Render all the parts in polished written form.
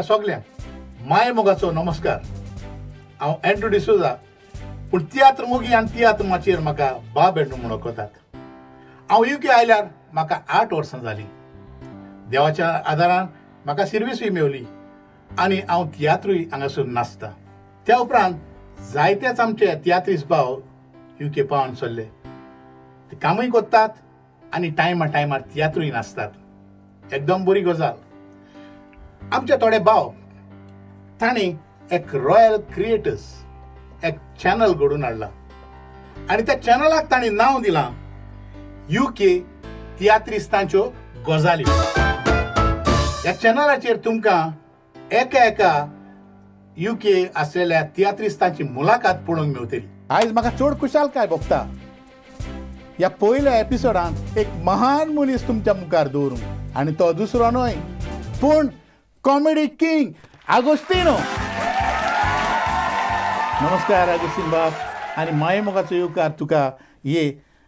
सगल्यांक माय मोगाचो नमस्कार. हांव एन्ड्रू डिसोजा, पूण तियात्र मोगी आनी तियात्र माचयेर म्हाका बाब एन्ड्रू म्हणून वळखतात. हांव युके आयल्यार म्हाका 8 वर्सां जालीं. देवाच्या आदारान म्हाका सिर्विसूय मेवली आनी हांव तियात्रूय हांगासर नाचता. त्या उपरांत जायतेच आमचे तियात्रीस भाव युके पावन सरले. ते कामूय करतात आनी टायमा टायमार तियात्रूय नाचतात. एकदम बरी गजाल. आमचे थोडे भाव तांणी एक रॉयल क्रिएटर्स एक चॅनल घडोवन हाडला आनी त्या चॅनलाक तांणी नांव दिलां युके तियात्रिस्तांच्यो गजाली. ह्या चॅनलाचेर तुमकां एका एका युके आसलेल्या तियात्रिस्तांची मुलाखत पळोवंक मेवतली. आयज म्हाका चड खुशालकाय भोगता ह्या पयल्या एपिसोडान एक महान मनीस तुमच्या मुखार दवरूंक, आनी तो दुसरो न्हय पूण कॉमेडी किंग आगोस्तिनो. नमस्कार आगोस्तीन बाब आनी माये मोगाचो येवकार तुका ये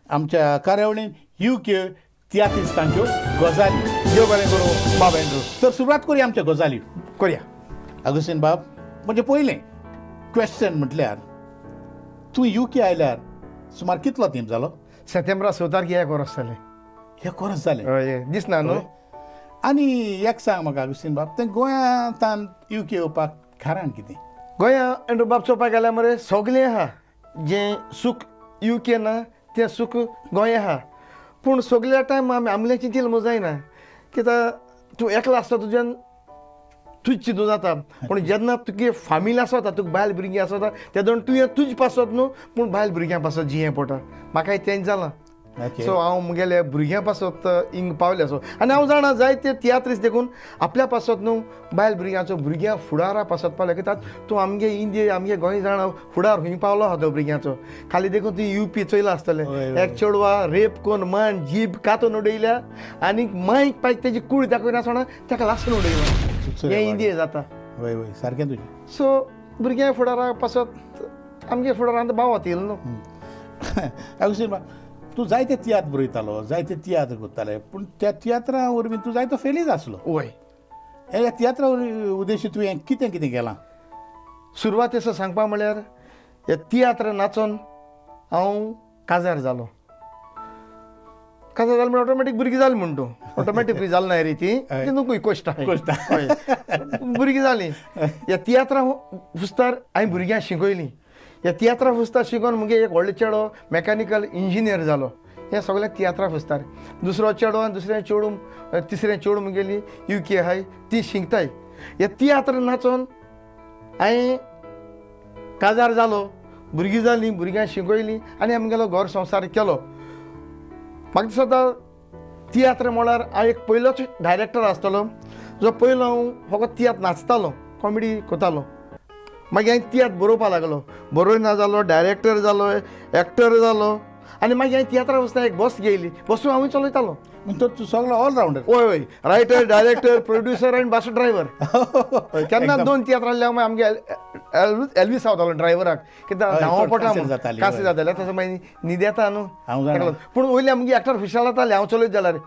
आमच्या कार्यावळीन युके तियात्रिस्तांच्यो गजाली. देव बरें करूं बाब एन्ड्रू. तर सुरवात करूया आमच्या गजाली. करया. आगोस्तीन बाब, म्हणजे पयलें क्वेश्चन म्हटल्यार तूं युके आयल्यार सुमार कितलो तेंप जालो? सप्टेंबरा 6 तारखे 1 वर्स जालें. 1 वर्स जालें. हय, दिसना न्हू. आनी एक सांग म्हाका आगोस्तीन बाब, तें गोंयांतान युके येवपाक कारण कितें? गोंया एन्ड्रू बाब चोवपाक गेल्यार मरे सगलें आहा. जें सूख युके ना तें सूख गोंया आहा. पूण सगल्या टायम आमी आमलें चिंतलें म्हूण जायना, कित्याक तूं एकलो आसता तुज्यान तुज चिंतूं जाता. पूण जेन्ना तुगे फामिली आसता, तुका बायल भुरगीं आसता, तेदोन तुवें तुज पासत न्हू पूण बायल भुरग्यां पासत जियें पडटा. म्हाकाय तेंच जालां. सो हांव मुगेल्या भुरग्यां पासत हिंग पावलें. सो आनी हांव जाणा जायते तियात्रीस देखून आपल्या पासत न्हू बायल भुरग्यांचो भुरग्यां फुडारा पासत पावले. कित्याक तूं आमगे इंडिये आमगे गोंय जाणा फुडार खूंय पावलो आहा तो भुरग्यांचो. खाली देखून तूं युपी चोयला आसतलें, एक चेडवा रेप कोन्न मान जीब कातून उडयल्या आनी मायक पायक तेजी कूड दाखयनासतना ताका लासून उडयला. हें इंडिये जाता. वय वय, सारकें तुजें. सो भुरग्यां फुडारा पासत आमगे फुडारांत भावत येयल न्हू. आगोस्तीन बाब, तूं जायते तियात्र बरयतालो, जायते तियात्र करताले, पूण त्या तियात्रा वरवीं तूं जायतो फेलीज आसलो. वय. ह्या तियात्रा उद्देशी तुवें कितें कितें केलां? सुरवातेचो सांगपा म्हळ्यार हे तियात्र नाचोन हांव काजार जालो. काजार जालो म्हण ऑटोमॅटीक भुरगीं जालीं म्हण तूं ऑटोमॅटीक जालें ना रे ती ती कोश्ट. हय, भुरगीं जालीं. ह्या तियात्रा फुस्तार हांवें भुरग्यांक शिकयलीं. ह्या तियात्रा फुस्तार शिकोवन मुगे एक व्हडलो चेडो मॅकॅनिकल इंजिनियर जालो. हें सगळें तियात्रा फुस्तार. दुसरो चेडो आनी दुसरें चेडूं तिसरें चेडूं मुगेली युके आहाय ती शिकताय. हे तियात्र नाचोन हांवें काजार जालो, भुरगीं जालीं, भुरग्यांक शिकयलीं आनी आमगेलो घर संवसार केलो. म्हाका दिसता तियात्र म्हळ्यार हांव एक पयलोच डायरेक्टर आसतलो जो पयलो हांव फकत तियात्र नाचतालो, कॉमेडी करतालो. मागीर हांवें तियात्र बरोवपाक लागलो. बरोयना जालो, डायरेक्टर जालो, एक्टर जालो आनी मागीर हांवें तियात्रा वचना एक बस घेयली, बसून हांवूय चलयतालो. तर तूं सगळो ऑलरावंडर. वय वय, रायटर, डायरेक्टर, प्रोड्युसर आनी बस ड्रायव्हर. केन्ना 2 तियात्र आहले मागीर आमगे एल्वीस रावतालो ड्रायव्हराक, कित्याक धांवो पडटा कासी जाताले तसो मागीर न्हीद येता न्हू. पूण वयले आमगे एक्टर खुशाल जाताले हांव चलयत जाल्यार,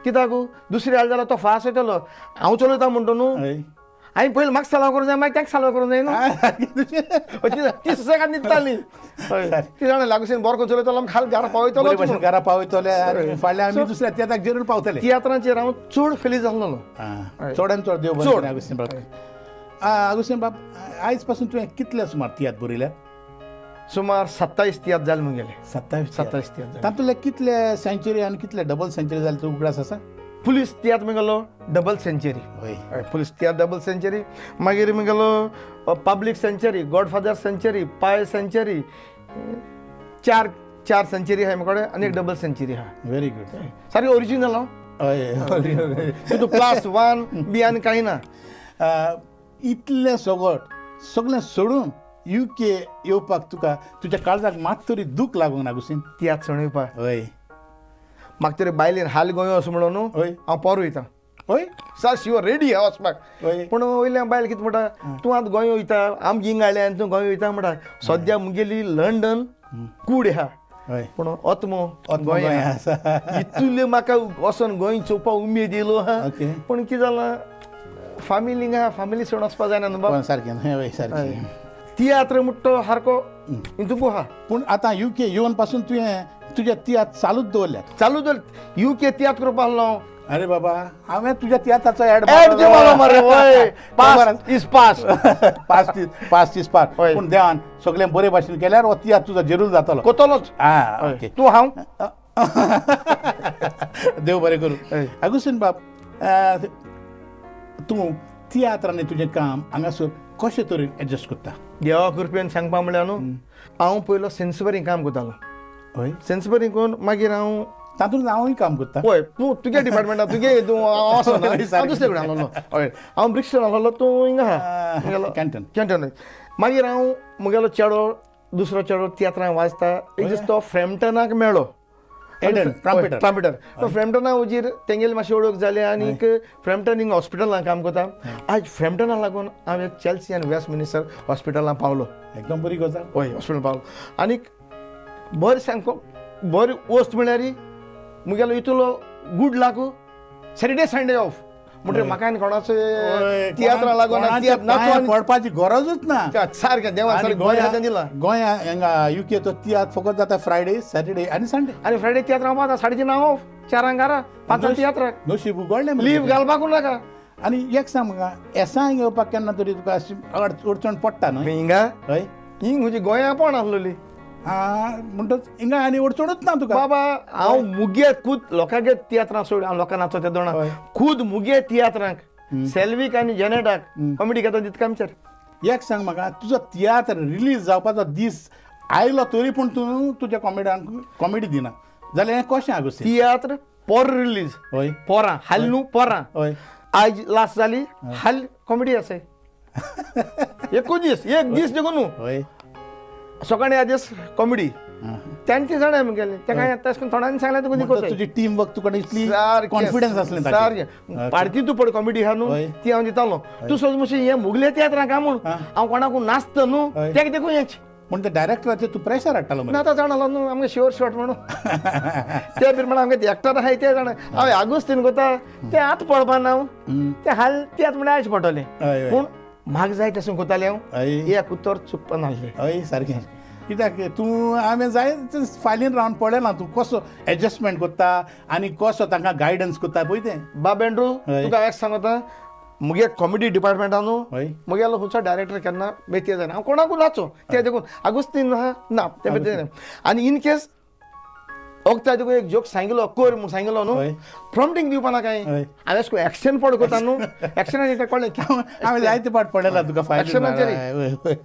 कित्याक दुसरे आयले जाल्यार तो फास्ट वयतलो, हांव चलयता म्हणटा न्हू. हांवें पयलीं म्हाका साल्वार करूंक जाय, मागीर ताका साल्वार करूंक जाय न्हू. ती सुसेगाद न्हिदताली. ती जाणा लागून बरो करून चलयतलो, आमी खाल घरा पावयतलो. घरा पावयतले फाल्यां आमी दुसऱ्या तियात्राक जरूर पावतले. तियात्रांचेर हांव चड फेलीज जाल्लो. चड आनी चड. देव बरें करूं आगोस्तीन बाब. आगोस्तीन बाब, आयज पासून तुवें कितले सुमार तियात्र बरयल्यात? सुमार 27 तियात्र जाले मुगेले. 27 तियात्र. तातूंतले कितले सेंचुरी आनी कितले डबल सेंचुरी जाले तूं उगडास आसा? पुलीस तियात्र मुगेलो डबल सेंचुरी. हय, पुलीस तियात्र डबल सेंचुरी. मागीर मुगेलो पब्लीक सेंचुरी, गॉडफादर सेंचुरी, पाय सेंचुरी, 4 सेंचुरी आहा म्हजे कडेन आनी एक डबल सेंचुरी आहा. Very good. सारकें ओरिजिनल. हय, तितून +1 बी आनी कांय ना. इतलें सगट सगळें सोडून युके येवपाक तुका तुज्या काळजाक मात तरी दूख लागूंक ना आगोस्तीन? तियात्र सोडून येवपाक? हय. म्हाका तरी बायलेन हाल गोंय वच म्हणून न्हू हांव पोर वयता. हय, सर शिवर रेडी हांव वचपाक. पूण वयल्यान बायल कितें म्हणटा, तूं आतां गोंय वयता, आमगे हिंगा आयल्या आनी तूं गोंय वयता म्हणटा. सद्या मुगेली लंडन कूड आहा, पूण आत्मो गोंय आसा. इतले म्हाका वचोन गोंय चोवपाक उमेद येयलो आहा. पूण कितें जालां, फामिली हिंगा फामिली सोडून वचपा जायना न्हू बाब. सारकें न्हय? सारकें. तियात्र म्हणटा तो सारको हितूंक आहा. पूण आतां युके येवन पासून तुवें तुजे तियात्र चालूच दवरल्यात. चालू दवर. युके तियात्र करपा आसलो हांव. अरे बाबा, हांवें तुज्या तियात्राचो एड एड दिवपालो मरे. वय, पास is pass. पास तीस पास तीस पास. हय. पूण देवान सगळें बरे भाशेन केल्यार हो तियात्र तुजो जरूर जातलो. कोतलोच. आं, ओके. तूं हांव. देव बरें करूं. हय. आगुस्तीन बाब, तूं तियात्र आनी तुजें काम हांगासर कशें तरेन एडजस्ट करता? देवा कृपेन सांगपा म्हणल्यार न्हू, हांव पयलो सेन्सबरीन काम करतालो. हय. सेन्सबरीन करून मागीर हांव तातूंत हांवूय काम करता. हय, तूं तुगे डिपार्टमेंटान तुगे तूं हांव आसना. हय, सारकें. हांव दुसरे कडेन आसलो. हय, हांव ब्रिक्स्टन आसलो, तूं हिंगा आहा कॅन्टन. कॅन्टन. मागीर हांव म्हगेलो चेडो, दुसरो चेडो तियात्रां वाजता. एक दीस तो फ्रॅम्पटनाक मेळ्ळो. Aiden, trumpeter. ट्रम्पेटर. तो फ्रॅम्पटना हुजीर तेंगेली मातशी वळख जाली आनीक फ्रॅम्पटन हिंगा हॉस्पिटलान काम करता. आयज फ्रॅम्पटना लागून हांव चॅल्सी आनी वेस्ट मिनिस्टर हॉस्पिटलान पावलो. एकदम बरी गजाल. हय, हॉस्पिटल पावलो. आनीक बरें सांगपा बरी वस्त म्हळ्यार मुगेलो इतलो good luck, Saturday Sunday off. म्हणटकीर म्हाका आनी कोणाचो तियात्रां लागून तियात्र नाचो कोणाच्या पडपाची गरजूच ना. सारकें देवा सारकें बरें हातान दिलां. गोंया हांगा युके तो तियात्र फकत जाता फ्रायडे, सॅटर्डे आनी संडे. आनी फ्रायडे तियात्र हांव पावता 3:30 ऑफ, 4 घरा, 5 तियात्राक. नशीब उगडलें. लीव घालपाकूच नाका. आनी एक सांग म्हाका, एसांक येवपाक केन्ना तरी तुका अशी अडचण पडटा न्हय? हिंगा हय. हिंग म्हजी गोंया पण आसलोली. आं, म्हणटच हिंगा आनी अडचणूच ना तुका. बाबा, हांव मुगे खूद लोकांगे तियात्रां सोड, हांव लोकां नाचो ते दोणा खूद मुगे तियात्रांक सेल्वीक आनी जेनेटाक कॉमेडी घेता तितका आमचेर. एक सांग म्हाका, तुजो तियात्र रिलीज जावपाचो दीस आयलो तरी पूण तूं तुज्या कॉमेडियांक कॉमेडी दिना जाल्यार हें कशें आगोस्तीन? तियात्र पोर रिलीज. हय. पोरां हाल न्हू पोरां. हय. आयज लास्ट जाली, हाल कॉमेडी आसा. एकूच दीस, एक दीस देखून न्हू. हय. सकाळी आदेस कॉमेडी तांचे जाणा आमी गेले तेका तशें करून थोड्यांनी सांगलें तुका म्हणटच तुजी टीम वर्क तुका इतली कॉन्फिडन्स आसलें. सारकें. पार्टी तूं पळय कॉमेडी आहा न्हू ती हांव दितालो. तूं सोज मातशें हें मुगले तियात्रां काय म्हूण हांव कोणाकून नाचता न्हू तेका देखून हेच. पूण ते डायरेक्टराचेर तूं प्रेशर हाडटालो. ना, आतां जाणा न्हू आमकां शुअर शॉट म्हणून ते प्रमाणे आमकां एक्टर आहाय ते जाणा. हांव आगोस्तीन कोता ते आतां पळोवपा ना हांव ते हाल तियात्र म्हणल्यार आयज पडटलें. पूण म्हाका जाय तशें कोतालें हांव, एक उतर चुकपा नासलें. हय सारकें. कित्याक तूं हांवें जाय फायलीन रावन पळयलां तूं कसो एडजस्टमेंट करता आनी कसो तांकां गायडन्स करता पळय तें. बाब एंड्रू, तुका एक सांगता, मुगे कॉमेडी डिपार्टमेंटा न्हू हय. मुगेलो खंयचो डायरेक्टर केन्ना बेती जायना. हांव कोणाकूय नाचो ते देखून आगोस्तीन आहा ना ते बेती जायना. आनी इन केस ओकता देखून एक जोक सांगिलो कर म्हूण सांगिलो न्हू, प्रॉम्प्टींग दिवपा ना कांय. हांवें अशें एक्शन पड कोता न्हू, एक्शनाचेर तें कळ्ळें. हांवें जायते पाट पळयला तुका फायलीन.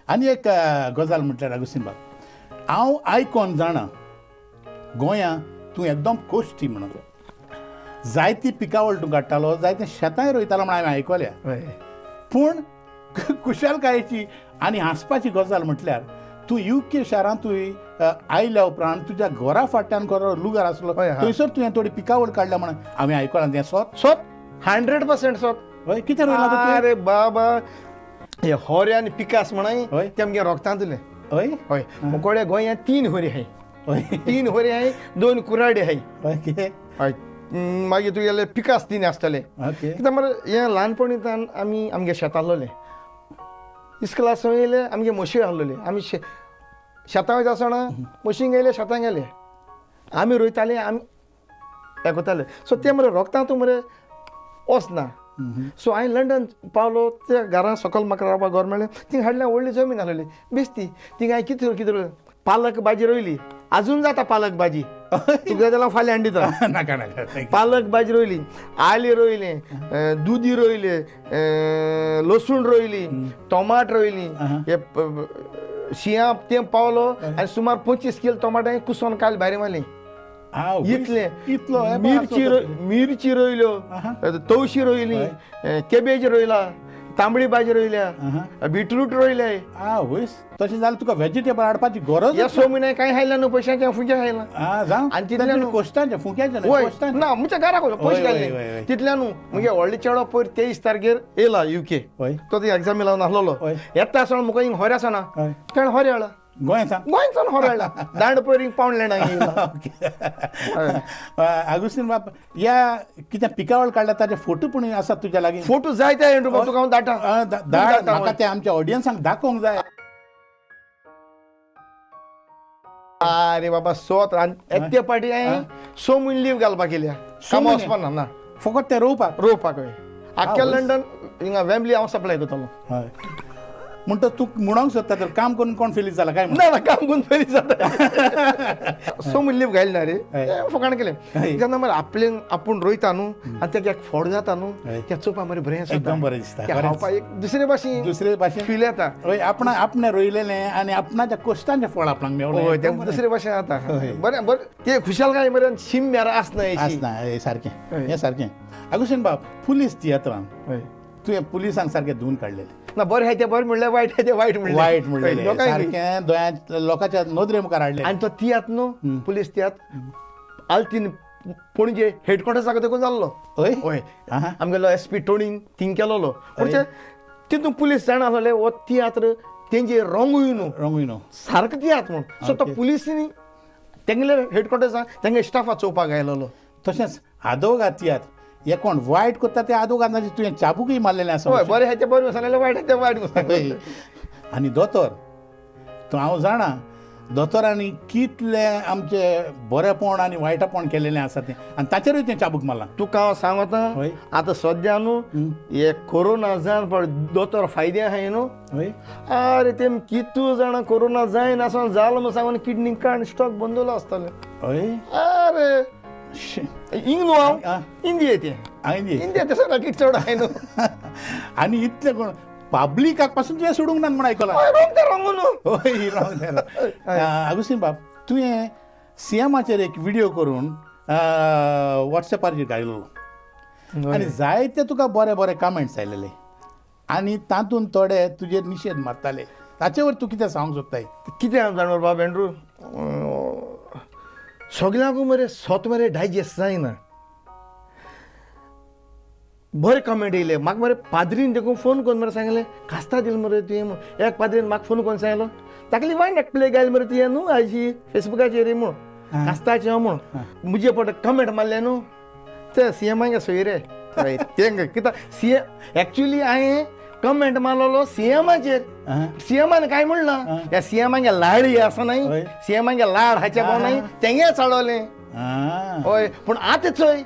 आनी एक गजाल म्हटल्यार आगोस्तीन बाब, हांव आयकोन जाणा गोंया तूं एकदम कोश्टी म्हणून जायती पिकावळ तूं काडटालो, जायते शेतांय रोयतालो म्हण हांवें आयकल्या. पूण कुशलकायेची आनी हांसपाची गजाल म्हटल्यार तूं युके शारांतूय आयल्या उपरांत तुज्या घरा फाटल्यान खरो लुगार आसलो थंयसर तुवें थोडी पिकावळ काडल्या म्हणून हांवें आयकलां. तें सोत? सोत, 100% सोत. हय, कितें रोयलां? अरे बाबा, हे होरे आनी पिकास म्हणाय ते आमगे रोगतांतले. हय हय, मुकोड्या गोंयांत 3 होरी आहाय. 3 होरी आहाय, 2 कुराडी आहाय. हय, मागीर तुगेले पिकास 3 आसतले. कित्याक मरे हें ल्हानपणींतान आमी आमगे शेतां आसलोले, इस्कुला सावन येयले आमगे म्हशी आसलोले. आमी शेतां वयता आसतना म्हशींक गेले, शेतां गेले, आमी रोयताले, आमी हें करताले. सो तें मरे रोगतां तूं मरे वचना. सो हांवें लंडन पावलो, त्या घरां सकयल म्हाका रावपाक घर मेळ्ळें. थिंगा हाडल्या व्हडली जमीन आसलेली बेस्ती. थिंगा हांवें कितें कितें पालक भाजी रोयली, आजून जाता पालक भाजी. तुका जाल्यार फाल्यां हाडून दिता. नाका नाका. पालक भाजी रोयली, आलें रोयलें, दुदी रोयलें, लसूण रोयली, टोमाट रोयली. हे शिंया तें पावलो आनी सुमार 25 किल टोमाटां कुसोन काल भायर मारली. इतलें इतलो मिरची मिरची रोयल्यो, तवशी रोयली, केबेज रोयला, तांबडी भाजी रोयल्या, बिटरूट रोयले. तशें जाल्यार तुका वेजिटेबल हाडपाची गरज. ह्या 6 म्हयन्या कांय खायला न्हू, पयशांचें फुंके खायला. आनी तितल्यान कोश्टांचें फुंक्याचें ना म्हज्या घराक पयशे घातले. तितल्यान न्हू मुगे व्हडले चेडो पयर 23 तारखेर येयला युके, तो ती एग्जामी लावन आसलेलो. येता आसतना मुका हिंग होरे आसना, तेणें होरे हाडला. गोंयांसान गोंयच्यान होरायला दांड पयरी पावण लेणा. आगुस्तीन बाब, ह्या कितें पिकावळ काडल्या ताचे फोटो पूण आसात तुज्या लागीं? फोटो जाय ते एंड्रू बाब, तुका हांव धाडटा. धाड म्हाका, ते आमच्या ऑडियन्सांक दाखोवंक जाय. अरे बाबा, सोत आनी एके पाटी हांवें 6 म्हयने लीव घालपाक केल्या, कामां वचपाक ना. फकत ते रोवपाक? रोवपाक. हय, आख्ख्या लंडन हिंगा वेम्बली हांव सप्लाय करतलो. हय, म्हणटा तूं म्हणोंक सोदता तर काम करून कोण फेलीस जाला काय? ना ना, काम करून फेलीस जाता. 6 म्हयने लीव घायले ना रे, फकाण केलें. जेन्ना मरे आपले आपूण रोयता न्हू आनी तेका एक फोड जाता न्हू, त्या चोवपा मरे बरें, एकदम बरें दिसता. खावपा एक दुसरे भाशेन, दुसरे भाशेन फील येता. हय, आपणा आपणें रोयलेलें आनी आपणाच्या कश्टांचें फळ आपणाक मेवलें. हय, तें दुसरे भाशेन जाता. बरें बरें, ते खुशालकाय मरे शीम मेरा आसना. आसना, सारकें, हें सारकें. आगुस्तीन बाब, पुलीस तियात्रान तुवें पुलिसांक सारकें धुवन काडलेलें. ना, बरें आहा तें बरें म्हणलें, वायट आहा तें वायट म्हणलें. वायट म्हणलें, सारकें दोळ्यां लोकांच्या नदरे मुखार हाडलें. आनी तो तियात्र न्हू, पुलीस तियात्र आल्तीन पणजे हेडक्वॉर्टर्साक देखून जाल्लो. हय हय, आमगेलो एस पी टोणीन थिंग केलोलो. म्हणजे तितून पुलीस जाणा आसलेले हो तियात्र तेंचे रंगूय न्हू, रंगूय न्हू, सारको तियात्र म्हूण. सो तो पुलिसांनी तेंगेले हेडक्वॉर्टर्साक तेंगे स्टाफा चोवपाक आयलोलो. तशेंच आदोगाद तियात्र हे कोण वायट करता ते आदोगादाचे तुवें चाबूकय मारलेलें आसा. हय, बरें आहा तें बरें सांगलें, वायट आहा तें वायट सांगलें. आनी दोतोर तूं हांव जाणा, दोतोरांनी कितले आमचे बरेपण आनी वायटपण केलेलें आसा तें, आनी ताचेरूय तें चाबूक मारलां. तुका हांव सांगता, आतां सद्या न्हू हे कोरोना जावन पळय दोतोर फायदे आहाय न्हू. आरे ते कितू जाणां कोरोना जायना आसून जालो म्हूण सांगून किडनी काड स्टॉक बंदलो आसतलें. हय, अरे इंग न्हू हांव इंडिये तें, इंडिया तें सगळें किट चड आहाय न्हू. आनी इतलें कोण पब्लिकाक पासून तुवें सोडूंक ना म्हूण आयकलां. रॉंग तें रॉंग न्हू. हय, रॉंग तें. आगुस्तीन बाब, तुवें सीएमाचेर एक व्हिडियो करून वॉट्सएपार घायलो आनी जायते तुका बरे बरे कमेंट्स आयलेले आनी तातूंत थोडे तुजेर निशेध मारताले, ताचेवर तूं कितें सांगूंक सोदताय? कितें हांव जाणा बाब एंड्रू, सगल्यांकू मरे सोत मरे डायजेस्ट जायना. बरे कमेंट येयले म्हाका मरे, पाद्रीन देखून फोन करून मरे सांगलें कास्ता दिल मरे तुवें म्हूण. एक पाद्रीन म्हाका फोन करून सांगलो ताकली वायन एक प्ले गायल मरे तुवें न्हू आयची फेसबुकाचेर म्हूण कास्ताचें म्हूण. मुजे पट कमेंट मारले न्हू ते सी एमांगे सोयरे तेंगे कित्याक सी एक्चुली हांवें कमेंट मारलेलो सी एमाचेर. सी एमान काय म्हणलां, ह्या सी एमांगे लाडी आसा न्हय, सी एमांगे लाड हाचे भाव न्हय तेंगे चडवलें. हय, पूण आतां चोय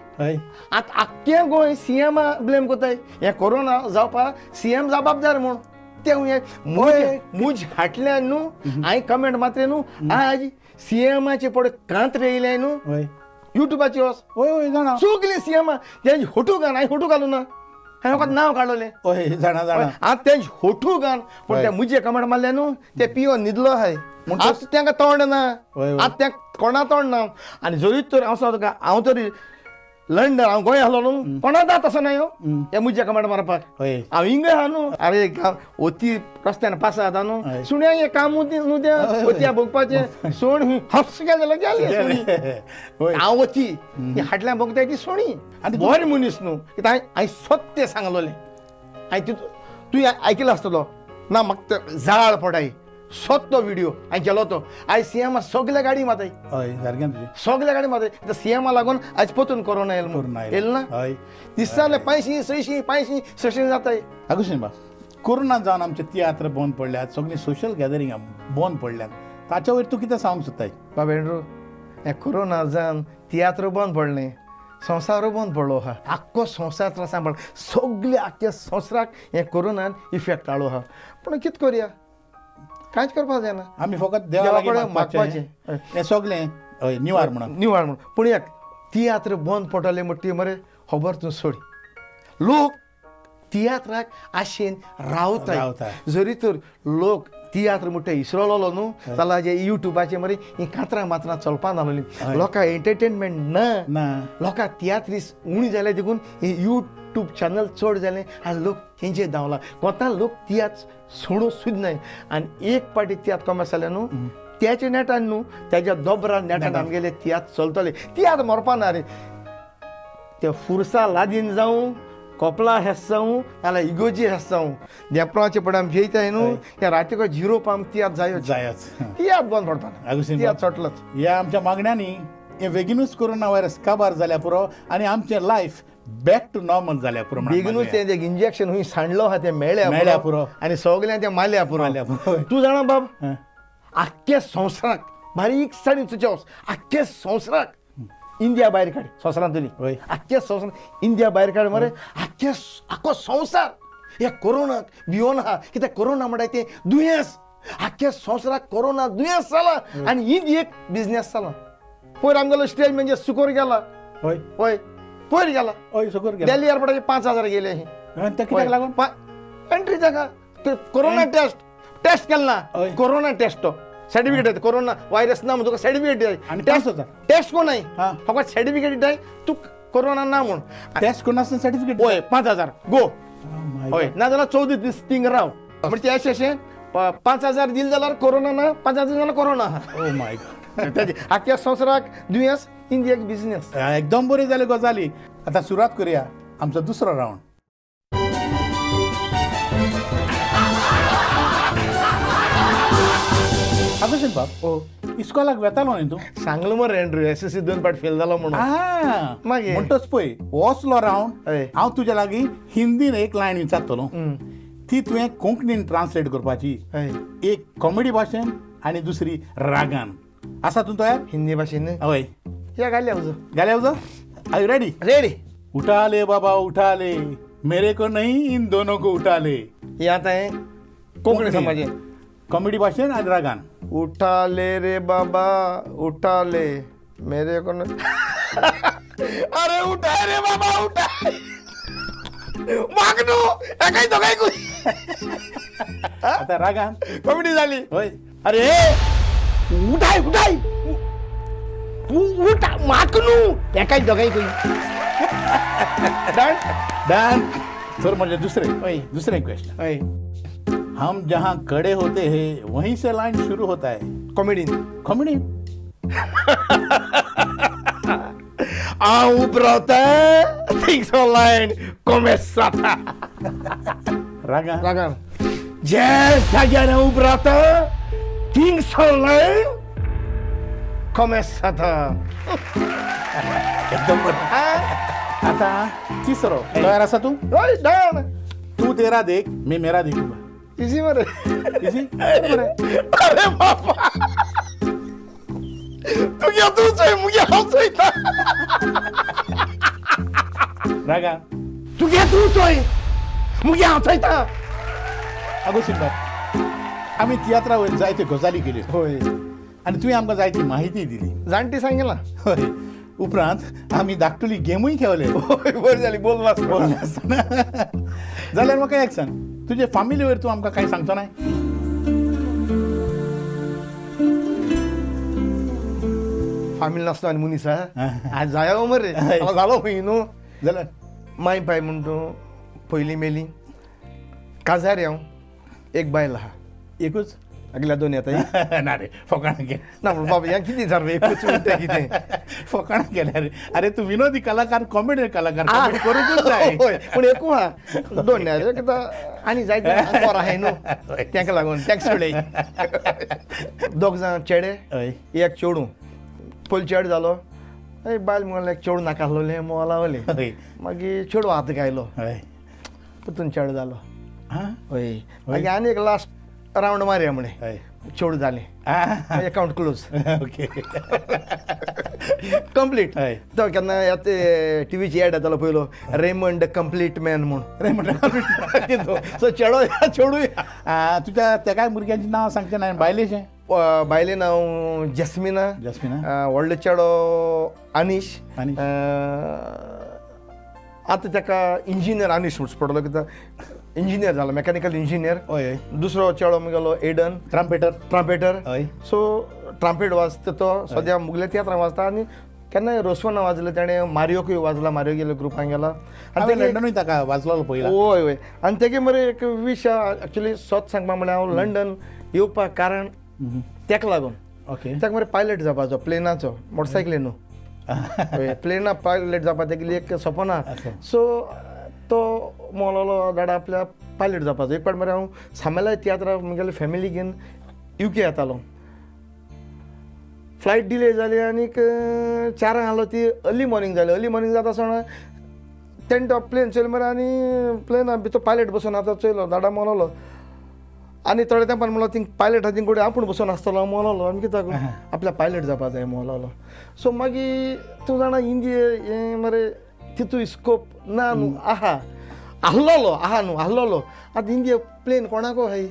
आतां आख्खें गोंय सी एमा ब्लेम करताय, हें कोरोना जावपाक सी एम जबाबदार म्हूण. तें मुज हाटल्यान न्हू हांवें कमेंट मातलें न्हू, आज सी एमाचे पळय कांत्र येयलें न्हू युट्यूबाचेर वच. हय हय, जाणा सगळीं सी एमा तेंचे फोटो घाल, हांवें फोटो घालूं ना, हांवें फकत नांव काडलें. हय, जाणा जाणा. आतां तेंचे फोटो घाल, पूण ते मुजे कमेंट मारले न्हू ते पियो न्हिदलो आहाय. आतां तांकां तोंड ना, आतां तें कोणा तोंड ना. आनी जरी तर हांव सांगता तुका, हांव तरी लंडन, हांव गोंय आसलो न्हू, कोणा दात आसा न्हय हे मुजे कमेंट मारपाक. हांव हिंगा आहा न्हू, अरे ओती रस्त्यान पास जाता न्हू, सुण्या हें काम न्हू तें ओतया भोगपाचें, सोण हप्स गेलें जालें. हांव ओती हाडल्यान भोगताय ती सोणी. आनी बरें मनीस न्हू, कित्याक हांवें सत्य सांगलोलें. हांवें तुवें आयकलो आसतलो ना, म्हाका जाळ पडाय सत तो व्हिडिओ हांवें केलो तो. आयज सी एमा सगल्या गाडी माताय. हय, सारकें तुजें, सगल्या गाडी माताय. आतां सी एमा लागून आयज परतून कोरोना येयल म्हूण येयल ना. हय, दिसताले 500 600 500 600 जाताय. आगुस्तीन बाब, कोरोना जावन आमचे तियात्र बंद पडल्यात, सगळीं सोशल गॅदरिंगां बंद पडल्यात, ताचे वयर तूं कितें सांगूंक सोदताय? बाब एंड्रू, हें कोरोना जावन तियात्र बंद पडलें, संवसारूय बंद पडलो आहा, आख्खो संवसार त्रासान पडलो, सगळे आख्ख्या संवसाराक हें कोरोनान इफेक्ट हाडलो आहा. पूण कितें करया, कांयच करपाक जायना, आमी फकत देवा कडेन मागपाचें हें सगळें. हय, निवार म्हणून, निवार म्हणून. पूण एक तियात्र बंद पडटले म्हणटी मरे खबर तूं सोड, लोक तियात्राक आशेन रावता. जरी तर लोक तियात्र म्हणटा इसरोलो न्हू जाल्यार जे युट्यूबाचेर मरे हीं कातरां मात्रां चलपा नासली, लोकांक एंटरटेनमेंट ना, लोकांक तियात्रीस उणी जाले देखून हे यूट्यूब चॅनल चड जालें आनी लोक तेंचेर धांवला. कोता लोक तियात्र सोडूं सुद्दां न्हय. आनी एक पाटी तियात्र कॉमर्स जालें न्हू त्याच्या नेटान न्हू, त्याच्या दोबरा नेटान आमगेले तियात्र चलतले. तियात्र मरपा ना रे, ते फुरसा लादीन जावं, कोपला हेस्सांव नाल्यार इगोजी हेस्सांव देपणाचे पड आमी जेयताय न्हू त्या रातीको झिरो पांप तियात्र जायो जायच. तियात्र बंद पडपाना, आगोस्तीन तियात्र सोटलोच. ह्या आमच्या मागण्यांनी हे बेगिनूच कोरोना व्हायरस काबार जाल्या पुरो आनी आमचें लायफ बॅक टू नॉर्मल जाल्या पुरो म्हणून बेगिनूच मागुया. तें इंजेक्शन हुंय सांडलो आहा तें मेळ्या मेळ्ळ्या पुरो. आनी सगळ्यां तें मारल्या पुरो. मारल्या पुरो. तूं जाणा बाब, हं. आख्ख्या संवसाराक बारीकसाणीन तुज्या आख्ख्या संवसाराक इंडिया भायर काड संवसारांतली, हय. आख्ख्या संवसारांत इंडिया भायर काड मरे, आख्ख्या आख्खो संवसार ह्या कोरोनाक भियोन आहा. कित्याक कोरोना म्हणटा तें दुयेंस, आख्ख्या संवसाराक कोरोना दुयेंस जाला आनी इंडियेक बिजनेस जाला. पयर आमगेलो स्टेज म्हणजे सुकोर गेला. हय. हय, पयर गेला. हय, सुकोर गेला. दिल्ली एअरपोर्टाचे 5000 गेले. हय, ते कित्याक लागून? एंट्री जागा कोरोना टेस्ट, टेस्ट केला ना, हय. कोरोना टेस्ट तो सर्टिफिकेट येता, कोरोना व्हायरस ना म्हण तुका सर्टिफिकेट दिता. आनी 5000? टेस्ट कोण नाही, हा. फकत सर्टिफिकेट दिताय तूं कोरोना ना म्हण. टेस्ट कोण आसतना सर्टिफिकेट? हय, 5000 गो. हय, ना जाल्यार 14 दीस थिंग राव. म्हणजे अशें अशें 5000 दिले जाल्यार कोरोना ना, 5000 जाल्यार कोरोना आहा. ओ my God. तेजे आख्ख्या संवसाराक दुयेंस, इंडियाक बिजनेस. एकदम बरी जाली गजाली. आतां सुरवात करुया आमचो दुसरो रावंड. आगोस्तीन बाब, इस्कॉलाक वेतालो न्ही तूं? सांगलो मरे एंड्रू, SSC 2 पाट फेल जालो म्हणून. मागीर? म्हणटच पळय असलो रावंड हय. हांव तुज्या लागीं हिंदीन एक लायन विचारतलो, ती तुवें कोंकणीन ट्रान्सलेट करपाची. हय. एक कॉमेडी भाशेन आनी दुसरी रागान. आसा तूं तयार? हिंदी भाशेन? हय. या घाल्या उजो. घाल्या उजो. Are you ready? Ready. उठा ले बाबा उठा ले, मेरे को नहीं इन दोनों को उठा ले. हे आतां हें कोंकणी समाजे कॉमेडी भाशेन आनी रागान. उठा ले रे बाबा उठा ले, मेरे को अरे उठा रे बाबा उठा, मागणू एकाय दोगांयकूय. आता रागान. कॉमेडी जाली. हय. अरे उठाय उठाय उठा मागणू एकाय दोगांयकूय. डन. डन. सर म्हणजे दुसरे, हय. दुसरे क्वेश्चन. हय. हम जहाँ खड़े होते हैं वहीं से लाइन शुरू होता है. कॉमेडीन. कॉमेडी. हांव उब रावता थिंगसो लायन कोमेस जाता. रागान. रागान. जे जाग्यार हांव उब रावता थिंगसो लायन कोमेस जाता. एकदम बरं. आता तिसरो, तयार आसा तूं? हय, डन. तू तेरा देख मी मेरा देखूंगा. इजी मरे. इजी. अरे बाबा तुगे तूं चोय मुगे हांव चोयता. रागान. तुगे तूं चोय मुगे हांव चोयता. आगोस्तीन बाब, आमी तियात्रा वयर जायत्यो गजाली केल्यो हय. आनी तुवें आमकां जायती माहिती दिली. जाणटी सांगिला. हय. उपरांत आमी धाकटुली गेमूय खेळले. हय, बरें जाली बोल बोल नासतना. जाल्यार म्हाका एक सांग, तुजे फामिली वयर तूं आमकां कांय सांगचो नाय? फामील नासलो आनी मनीस आज जायो मरे, आतां जालो खंय न्हू. जाल्यार माय पाय म्हण तूं पयलीं मेली, काजार हांव, एक बायल आहा. एकूच? आगल्या दोन येता. ना रे, फकाणां केली. ना पूण बाबा हें कितें सारकें एकूच म्हणटा कितें? फकाणां केल्या रे. अरे तूं विनोदी कलाकार, कॉमेडी कलाकार, कॉमेडी करूंकूच जाय. हय, पूण एकू आहा, दोन न्ही रे, कित्याक आनी जायते पोर आहाय न्हू, तेका लागून तेका सोडय. दोग जाण चेडे, हय. एक चेडूं. पयलीं चेडो जालो, बायल म्हणलें एक चेडूं नाका आसलोलें मोलावलें. हय. मागीर चेडूं हात घायलो, हय. परतून चेडो जालो. आं. हय, मागीर आनी एक लास्ट रावंड मारया म्हळें, हय. चेडूं जालें, अकावंट क्लोज. ओके. कंप्लीट. हय. तो केन्ना टिवीची एड येतालो पयलो, रेमंड कंप्लीट मॅन म्हूण. रेमंड. सो चेडो चेडूं. तुज्या तेकाय भुरग्यांची नांव सांगचें ना? बायलेचें? बायले नांव जॅस्मिना. जॅस्मिना. व्हडलो चेडो आनीश. आनीश. आतां ताका इंजिनियर आनीश म्हणचो पडलो, कित्याक इंजिनियर जालो, मेकॅनिकल इंजिनियर. हय हय. दुसरो चेडो मुगेलो एडन. ट्रम्पेटर. ट्रांपेटर. हय. सो ट्रांपेट वाजता तो सद्या, मुगल्या तियात्रां वाजता आनी केन्नाय रोसवना वाजले तेणें, मारियोकूय वाजला, मारियो गेलो ग्रुपान गेला. आनी हांवें लंडनूय ताका वाजलोलो पळयला. हय हय. आनी तेगे मरे एक विश, एक्चुली सत सांगपा म्हळ्यार हांव लंडन येवपाक कारण तेका लागून. ओके. तेका मरे पायलट जावपाचो प्लेनाचो, मोटरसायकली न्हू, हय, प्लेना पायलट जावपा तेगेली एक सपन आहा. सो तो मोलोलो दाडा आपल्या पायलट जावपाचो. एक पाट मरे हांव सामेला तियात्राक म्हगेले फॅमिली घेवन युके येतालो. फ्लायट डिले जाली आनीक 4 आहलो ती अर्ली मॉर्निंग जाली. अर्ली मॉर्निंग जाता आसतना तेणें तो प्लेन चोयलो मरे आनी प्लेना भितर पायलट बसून आतां चोयलो दाडा मोलोलो आनी थोड्या तेंपान म्हणलो थिंग पायलट आहा थिंग आपूण बसून आसतलो मोलोलो. आनी कित्याक आपल्या पायलट जावपा जाय मोलोलो. सो मागीर तूं जाणा इंडिये हें मरे तितू स्कोप ना न्हू आहा आहलोलो आहा न्हू आहलोलो. आतां इंडिया प्लेन कोणाको आहाय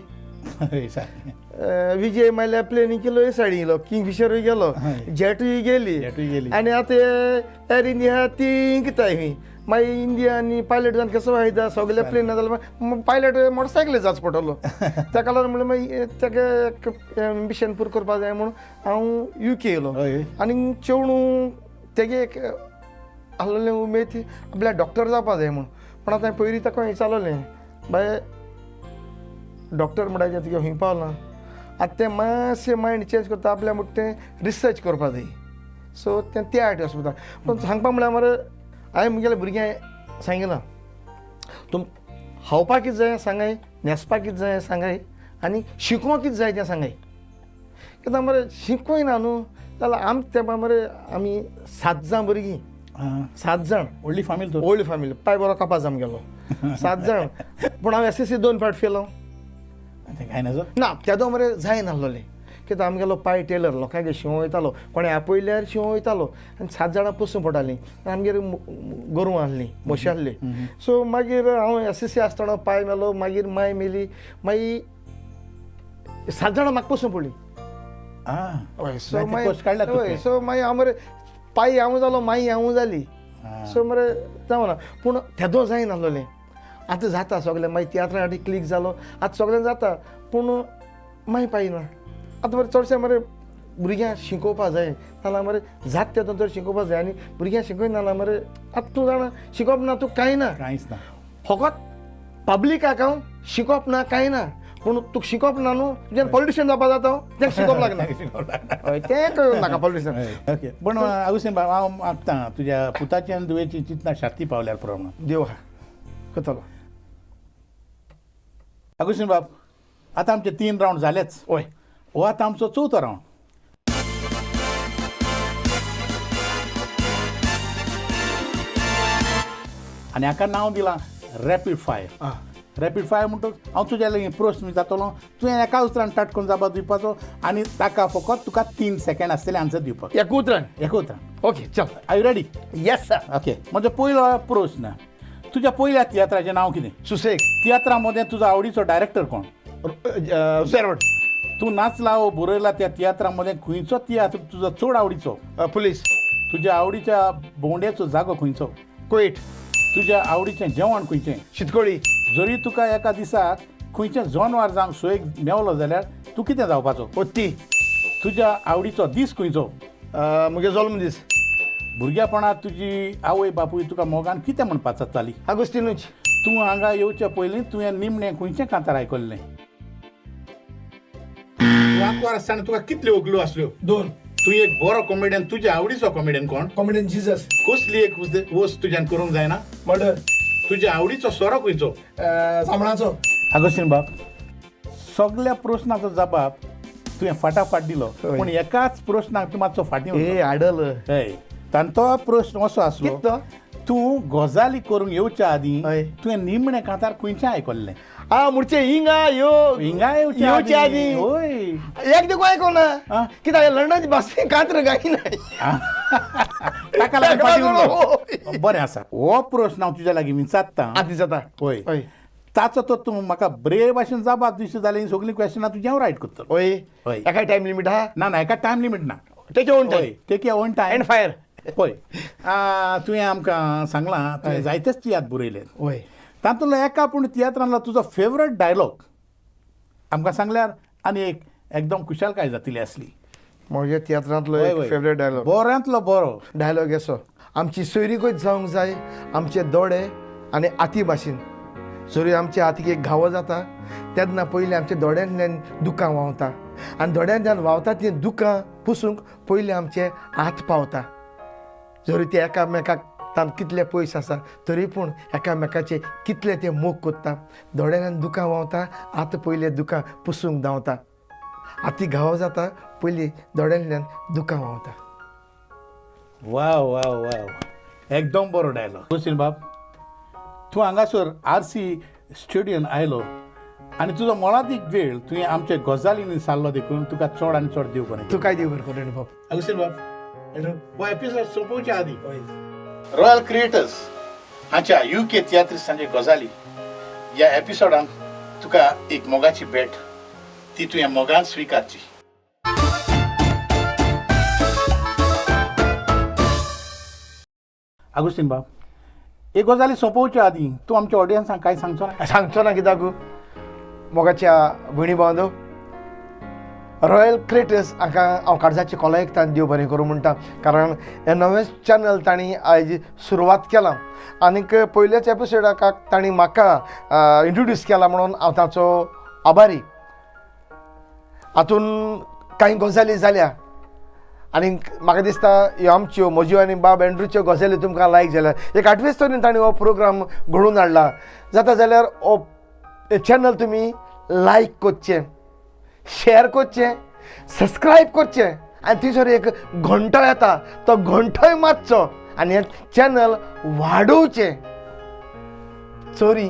विजय मायल्या प्लेन केलो हे सायडीन येयलो, किंगफिशरूय गेलो, जेटूय गेली, आनी आतां एअर इंडिया ती कित्याक ही मागीर इंडिया आनी पायलट जावन कसो फायदा सगळे प्लेन ना जाल्यार पायलट मोटरसायकली जाच पडटलो. ताका लागून म्हणलें मागीर ताका एक एम्बिशन पूर करपा जाय म्हणून हांव युके येयलो. आनी चेडूं तेगे एक आहलोलें उमेद आपल्या डॉक्टर जावपा जाय म्हूण. पूण आतां पयलीं ताका विचारलें बाय डॉक्टर म्हणटाचे तुगे खंय पावलां आतां तें मातशें मायंड चेंज करता आपल्या म्हणटा तें रिसर्च करपा जाय. सो तें त्या आयटी वचपा. पूण सांगपा म्हळ्यार मरे हांवें म्हगेल्या भुरग्यांक सांगिलां तुम खावपाक कितें जाय सांगाय, न्हेसपाक कितें जाय सांगाय आनी शिकोवंक कितें जाय तें सांगाय. कित्याक मरे शिकोय ना न्हू जाल्यार आम तेंपा मरे आमी 7 जाण भुरगीं, 7 जाण व्हडली फामील, व्हडली फामील. पाय बरो कापाज आमगेलो 7 जाण. पूण हांव SSC 2 फावट फेल हांव. कांय ना ना तेदो मरे जायनासलोलें कित्याक आमगेलो पाय टेलर लोकांगेर शिंवो वयतालो, कोणें आपयल्यार शिंवो वयतालो आनी 7 जाणां पोसूं पडटालीं. आमगेर गोरवां आहलीं, म्हशी आहली. सो मागीर हांव SSC आसतना पाय मेलो, मागीर माय मेली, मागीर 7 जाणां म्हाका पोसूं पडलीं. हय सो मागीर सो मागीर हांव मरे पाय हांव जालो, माई हांव जाली. सो मरे जावना पूण तेदो जायनासलोलें. आतां जाता सगळें, मागीर तियात्रा आनी क्लीक जालो, आतां सगळें जाता पूण मागीर पाय ना. आतां मरे चडशें मरे भुरग्यांक शिकोवपा जाय नाल्यार मरे जात तेतून तर शिकोवपा जाय. आनी भुरग्यांक शिकयना जाल्यार मरे आतां तूं जाणा शिकोवप ना तूं कांय ना, कांयच ना. फकत पब्लिकाक हांव शिकोवप ना कांय ना, पूण तुका शिकोवप ना न्हू तुज्यान पॉलिटिशियन जावपा जाता तें शिकोवप लागना. हय तें करूं नाका पॉलिटिशियन. ओके पूण आगुस्तीन बाब हांव मागता तुज्या पुताची आनी धुवेची चिंतना शांती पावल्यार पुरो म्हणून. देव आहा करतलो. आगुस्तीन बाब आतां आमचे 3 रावंड जालेच. हय हो आतां आमचो 4थो रावंड. आनी हाका नांव दिलां रॅपीड फायर. रॅपीड फायर म्हणटकच हांव तुज्या लागीं प्रस्न विचारतलो, तुवें एका उतरान ताटकून जाप दिवपाचो आनी ताका फकत तुका 3 सेकंड आसतले आन्सर दिवपाक. एका उतरान? एका उतरान. ओके चल. Are you ready? Yes sir. Okay म्हजो पयलो प्रस्न, तुज्या पयल्या तियात्राचें नांव कितें? सुसेग. तियात्रा मदें तुजो आवडीचो डायरेक्टर कोण? सेरवट. तूं नाचला वो बरयला त्या तियात्रा मदें खंयचो तियात्र तुजो चड आवडीचो? पुलीस. तुज्या आवडीच्या भोंवडेचो जागो खंयचो? कोयट. तुज्या आवडीचें जेवण खंयचें? शितकोळी. जरी तुका एका दिसाक खंयचें जनवार जावंक सोयीक मेवलो जाल्यार तूं कितें जावपाचो? हत्ती. तुज्या आवडीचो दीस खंयचो? म्हगे जल्म दीस. भुरगेपणांत तुजी आवय बापूय तुका मोगान कितें म्हण पाचारताली? आगोस्तिनूच. तूं हांगा येवचे पयलीं तुवें निमणें खंयचें कांतार आयकल्लें? तूं आंकवार आसतना तुका कितल्यो ओगल्यो आसल्यो? 2. तूं एक बरो कॉमेडियन, तुज्या आवडीचो कॉमेडियन कोण? Comedian Jesus. कसली एक वस्त तुज्यान करूंक जायना? मर्डर. तुज्या आवडीचो सोरो खंयचो? जांबळाचो. आगोस्तीन बाब सगल्या प्रस्नाचो जबाब तुवें फाटाफाट दिलो, पूण एकाच प्रस्नाक तूं मातसो फाटीं. ए आडल. हय तांचो प्रस्न असो आसलो, तूं गजाली करूंक येवच्या आदीं तुवें निमणें कांतार खंयचें आयकल्लें? आ मुर्चे हिंगा यो हिंगा येवच्या आदीं. हय एक देखून आयकोना कित्याक लंडनाची भास कांतर गायना ताका लागून. बरें आसा, हो प्रस्न हांव तुज्या लागीं विचारता आदी जाता. हय ताचो तो तूं म्हाका बरे भाशेन जाप दिशी जाल्यार हीं सगळीं क्वेशनां तुजें हांव रायट करतलो. हय हय एका टायम लिमीट आहा? ना ना एका टायम लिमीट ना. Take your own time. Take your own time and fire. पळय तुवें आमकां सांगलां तुवें जायतेच तियात्र बरयले. हय तातूंतलो एका पूण तियात्रांतलो तुजो फेवरेट डायलॉग आमकां सांगल्यार आनी एक एकदम खुशालकाय जातली आसली. म्हज्या तियात्रांतलो एक फेवरेट डायलॉग, बऱ्यांतलो बरो डायलॉग असो, आमची सोयरीकूच जावंक जाय आमचे दोळे आनी आती भाशेन. जरी आमच्या हातीक एक घावो जाता तेन्ना पयलीं आमच्या दोळ्यांतल्यान दुकां व्हांवता आनी दोळ्यांतल्यान व्हांवता तीं दुकां पुसूंक पयलीं आमचे हात पावता. जरी ते एकामेकाक तान कितले पयस आसा तरी पूण एकामेकाचे कितले ते मोग कोत्ता. दोळ्यान दुकां व्हांवता, आतां पयले दुकां पुसूंक धांवता. आतां घावो जाता, पयलीं दोळ्यांतल्यान दुकां व्हांवता. वा वा वा, एकदम बरो डायलॉग. हुसेन बाब, तूं हांगासर आरसी स्टुडियोन आयलो आनी तुजो मोलादीक वेळ तुवें आमच्या गजालींनी सारलो देखून तुका चड आनी चड देव बरें. तूं काय देव बरें करूं बाब. अगुस्तीन बाब, हो एपिसोड सोंपोवच्या आदी रॉयल क्रिएटर्स हाच्या you के तियात्रिस्तांचे गजाली ह्या एपिसोडान तुका एक मोगाची भेट, ती तुवें मोगान स्विकारची. आगुस्तीन बाब, एक गजाली सोंपोवच्या आदी तूं आमच्या ऑडियन्सांक कांय सांगचो ना? सांगचो ना कित्याक मोगाच्या भयणी भावंदो, रॉयल क्रिएटर्स हांकां हांव काळजाची कोलायकतान देव बरें करूं म्हणटा, कारण हें नवेंच चॅनल तांणी आयज सुरवात केलां आनीक पयल्याच एपिसोडाक तांणी म्हाका इंट्रोड्यूस केला म्हणून हांव ताचो आभारी. हातून कांय गजाली जाल्या आनी म्हाका दिसता ह्यो आमच्यो म्हज्यो आनी बाब एंड्रूच्यो गजाली तुमकां लायक जाल्या. एक आठवेच तरेन तांणी हो प्रोग्राम घडोवन हाडला. जाता जाल्यार हो चॅनल तुमी लायक करचें, शेअर करचें, सबस्क्रायब करचें आनी थंयसर एक घंटो येता तो घंटोय मारचो आनी हें चॅनल वाडोवचें. चोरी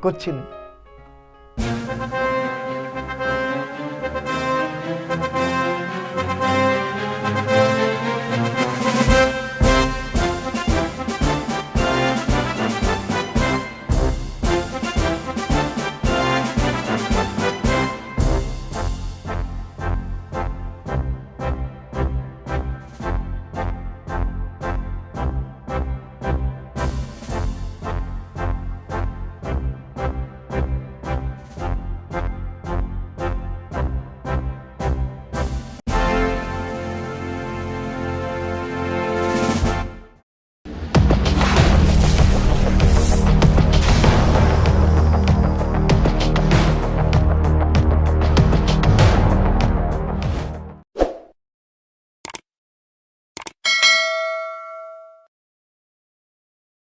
करची न्हय.